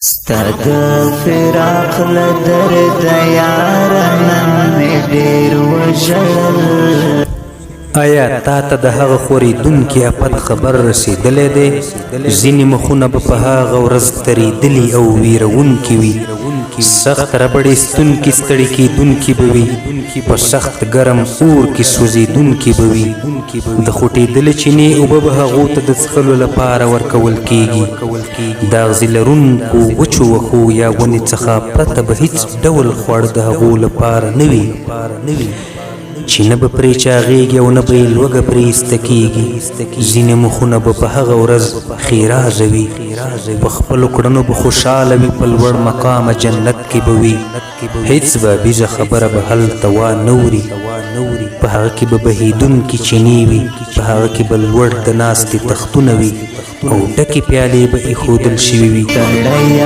ستا د فراق له درده یاره نن مې ډېر وژړل. آیا تا ته د هغه خورېدونکي آفت خبر رسېدلی دی؟ ځینې مخونه به په هغه ورځ ترېدلي او وېروونکي وي، سخت ربړ ایستونکي ستړي کېدونکي به وي، په سخت ګرم اور کې سوځېدونکي به وي. د خوټېدلې چینې اوبه به هغو ته د څښلو لپاره ورکول کېږي. د اغزي لرونکو وچو وښو یا ونې څخه پرته به هیڅ ډول خواړه د هغو لپاره نه وي، چې نه به پرې چاغېږي او نه به یې لوږه پرې ایسته کېږي. ځینې مخونه به په هغه ورځ ښېرازه وي، په خپلو کړنو به خوشحاله وي، په لوړ مقامه جنت کې به وي، هیڅ بابیزه خبره به هلته وا نه وري. په هغه کې به بهېدونکې چینې وي، په هغه کې به لوړ د ناستې تختونه وي او ډکې پیالې به ایښودل شوي وي.